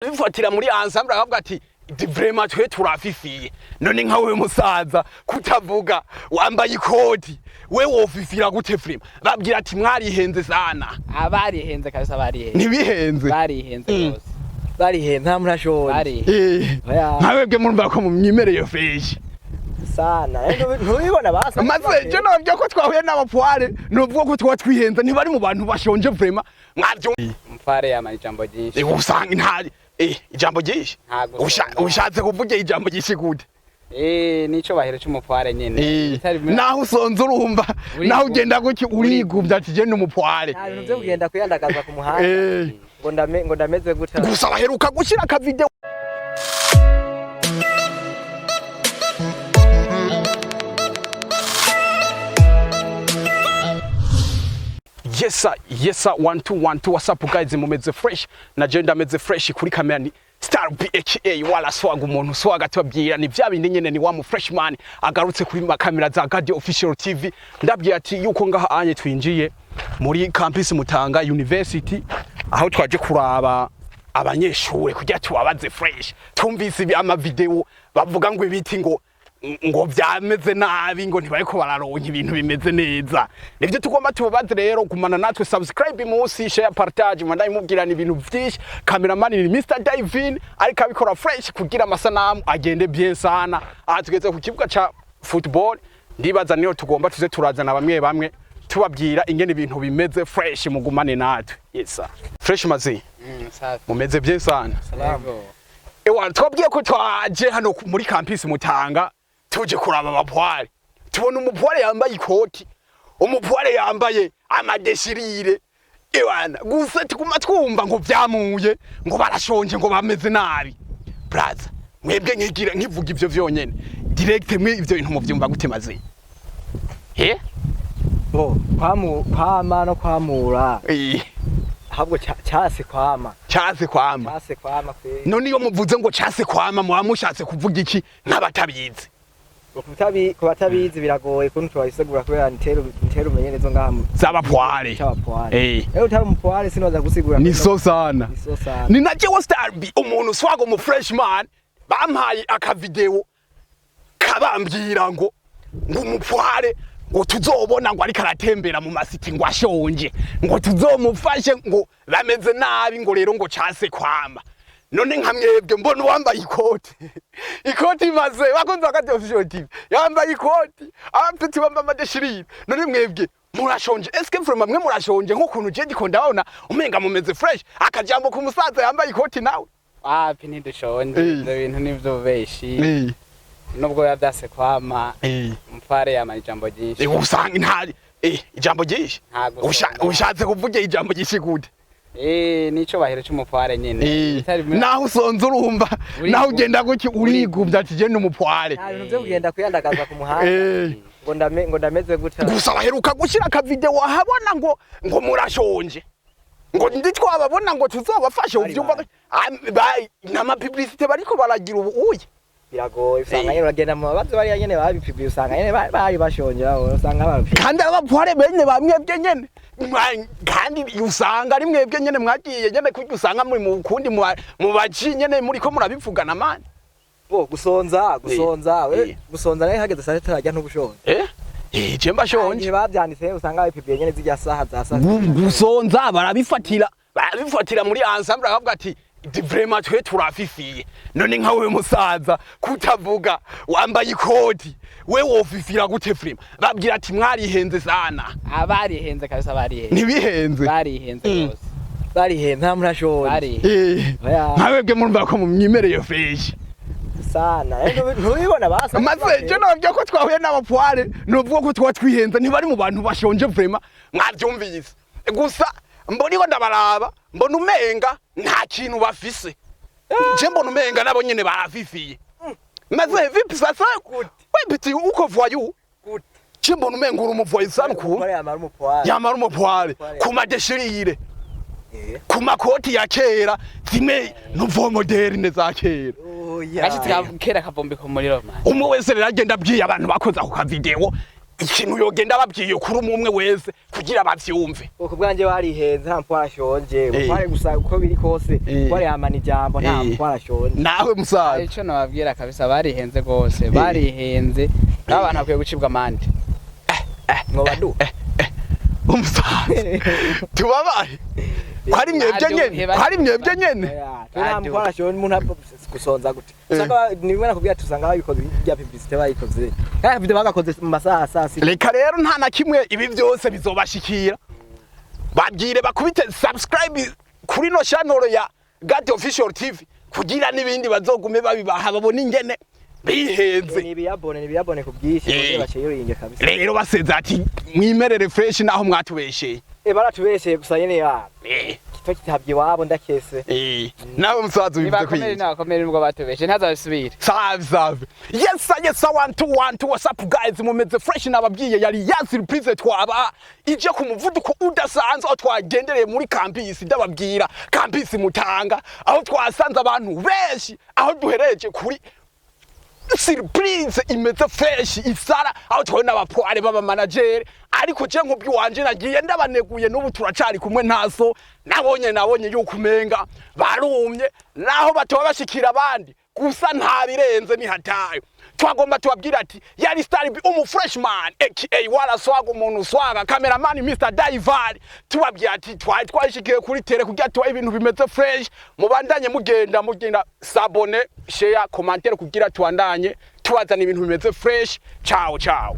Barabifatira muri ensemble, akavuga ati: "Vraiment twe turafifiye." None nka wewe musaza kutavuga, wambaye ikoti, we wofifira gute? Vraiment babwira ati mwarihenze sana. Abarihenze kabisa, barihenze. Ntibihenze? Barihenze rwose. Barihenze, nta muntu ashonje. Barihenze. Oya. Nka webwe murumva ko mumwimereye fresh. Sana. Ntubibona basa? Maze je nabyo ko twahuye n'abapware, nuvuga ko twa twihenze, ntibari mu bantu bashonje vraiment, mwavyo. Umupfare yamara ijambo ryinshi. Usanga nta ijambo ryinshi. Nta gusonza. Ushatse kuvuga ijambo ryinshi gute? N'icubahiro c'umupfare nyene. Naho usonze urumva, naho ugenda gutyo urigumya ati je n'umupware. Nta bintu vyo kugenda kwiyandagaza ku muhanda ngo ndameze gutya. Gusa baheruka gushyira akavideo. Yesa yesa, one two one two, what's up guys? Mumeze fresh? Na je ndameze fresh. Kuri kamera ni Star BHA wala swag, umuntu swag tubabwira ni vya bindi nyene, ni wa mu freshman agarutse kuri makamera za Gadio Official TV. Ndabwira ati yuko ngaha anye twinjiye muri campus Mutanga University, aho twaje kuraba abanyeshure kugira tubabaze fresh. Tumvise ama video bavuga ngo ibiti ngo vyameze nabi, ngo ntibariko bararonka ibintu bimeze neza. Nivyo tugomba tubabaze. Rero gumana natwe, subscribe munsi, share, partage, mwandaye mubwirana ibintu vyinshi. Cameraman ni Mr Divin, ariko abikora fresh kugira amasanamu agende bien sana. Aha tugeze ku kibuga ca football, ndibaza niyo tugomba tuze turazana bamwe bamwe tubabwira ingene ibintu bimeze fresh. Mugumane natwe. Yes sir. Fresh mazi? Safi. Mumeze bien sana? Yego. Ewa, twabwiye ko twaje hano muri campus Mutanga, tuje kuraba abapware. Tubona umupware yambaye ikoti, umupware yambaye amadeshirire. Ewana, gusa tuguma twumva ngo vyamuye, ngo barashonje, ngo bameze nabi. Braza, mwebwe nkigira nkivuga ivyo vyonyene direct, mwe ivyo bintu muvyumva gute maze? He? Bo kwamu kwama no kwamura. Ahubwo case kwama. Case kwama. Case kwama kwe. None iyo muvuze ngo case kwama, muba mushatse kuvuga iki nk'abatabizi? Ku batabizi biragoye kuntu twabisigura, kubera ntero umenye neza ngaha mu Z'abapware. c'abapware. Rero utari umupware sinoza gusigura. Ni so sana. Ni so sana. Ni na jewe Star B, umuntu swago, mu freshman, bampaye akavideo kabambwira ngo umupware ngo tuzobona ngo ariko aratembera mu masiti ngo ashonje, ngo tuzomufashe, ngo bameze nabi, ngo rero ngo case kwama. None nka mwebwe mbona uwambaye ikoti, ikoti imaze bakunze bakati Official TV, yambaye ikoti, abapeti bambaye amadeshirire, none mwebwe murashonje? Eske vraiment mwe murashonje nk'ukuntu je ndiko ndabona umenga mumeze fresh? Akajambo ku musaza yambaye ikoti nawe. Wapi, ntidushonje. Ivyo bintu n'ivy'ububeshi. Nubwo biba vyase kwama, umupfare yamara ijambo ryinshi. Usanga nta ijambo ryinshi. Nta gusonza. Ushatse kuvuga ijambo ryinshi gute? N'icubahiro c'umupfare nyene. Naho usonze urumva, naho ugenda gutyo urigumya ati je n'umupware. Nta bintu vyo kugenda kwiyandagaza ku muhanda ngo ndameze gutya. Gusa baheruka gushyira akavideo ahabona ngo murashonje, ngo ndi twababona ngo tuzobafashe. Bari Uvyumva n'amapublicité bariko baragira ubu uye. Biragoye, usanga nyene uragenda mu babazo bariya nyene babipibiye, usanga nyene bari bashonje abo, usanga babipibiye. Kandi abapware bene bamwebwe nyene, kandi usanga ari mwebwe nyene mwagiye nyene kurya, usanga muri mu kundi mu baji nyene muriko murabivugana mani. Bo gusonza, gusonza we, gusonza nayo hageze saa sita turarya, ntubushonje? Je mbashonje. Igihe bavyanditse usanga babipibiye nyene zirya saha za saa. Gusonza barabifatira muri ensemble, akavuga ati: "Vraiment twe turafifiye." None nka wewe musaza kutavuga, wambaye ikoti, we wofifira gute? Vraiment babwira ati mwarihenze sana. Abarihenze kabisa, barihenze. Ntibihenze? Barihenze rwose. Barihenze, nta muntu ashonje. Barihenze. Oya. Nka webwe murumva ko mumwimereye fresh. Sana. Ntubibona basa? Maze je nabyo ko twahuye n'abapware, nuvuga ko twa twihenze, ntibari mu bantu bashonje vraiment, mwavyumvise. Gusa mbona iyo ndabaraba mbona umenga nta kintu bafise. Je mbona umenga nabo nyene barafifiye. Maze vipi sasa we petit, uko voyou? Gute? Je mbona umenga uri umuvoyou sana ukuntu. Umupware yamara umupware. Yamara umupware Umupware. ku madeshirire, ku makoti ya kera, zimwe nouveau moderne za kera. Oya. Gashitsi kera kavumbika umuriro man. Umwe wese rero agenda abwiye abantu bakoze ako kavideo. Ikintu yogenda babwiye kuri umwe umwe wese kugira bavyumve. Uko bwanjye barihenze, nta mpwara ashonje. Mpware gusa uko biri kose, mpware yamana ijambo, nta mpwara ashonje. Nawe musaza? Ico nababwira kabisa, barihenze gose, barihenze. N'abantu bakwiye gucibwa amande. Mwobadu. Umusaza, tubabaye ko ari mwebwe nyene, ko ari mwebwe nyene. Nta mpwara ashonje. Umuntu gusonza gute? Usanga ni bimwe nakubwira ati usanga babikoze bya publicité bayikoze, kandi video bagakoze mu masaha ya saa sita. Reka rero, nta na kimwe, ibi byose bizobashikira. Babwire bakubite subscribe kuri no channel ya God Official TV kugira n'ibindi bazogume babibaha, babone ingene bihenze. Ni ibiyabone ku bwinshi, baciye kabisa. Rero baseze ati mwimerere fresh naho mwatubesheye. Baratubesheye gusa nyene ya kito kitabye iwabo ndakese. Nawe musaza, ubivuze Nibakomere. kwiye? Nibakomere nubwo batubeshe, ntazabisubire. Safi safi. Yes sir, yes sir, one two one two. What's up guys, mumeze fresh? Nababwiye yari ya surprise twaba ije ku muvuduko udasanzwe, aho twagendereye muri campus, ndababwira campus Mutanga, aho twasanze abantu benshi, aho duhereje kuri surprise imeze fresh isara, aho twabona abapware baba manager. Ariko je nk'ubwiwanje nagiye ndabaneguye, n'ubu turacari kumwe ntaso nabonye yuko umenga barumye naho batoba bashikira abandi, gusa nta birenze ni hatayo. Twagomba tubabwira ati yari Star B, umu freshman aka wala swaga, umuntu swaga, cameraman Mr Daivar. Tubabwira ati twari twashikiye kuri tele kugira tuba ibintu bimeze fresh. Mubandanye mugenda mugenda s'abonner, share, commentaire kugira tubandanye tubazana ibintu bimeze fresh. Ciao ciao.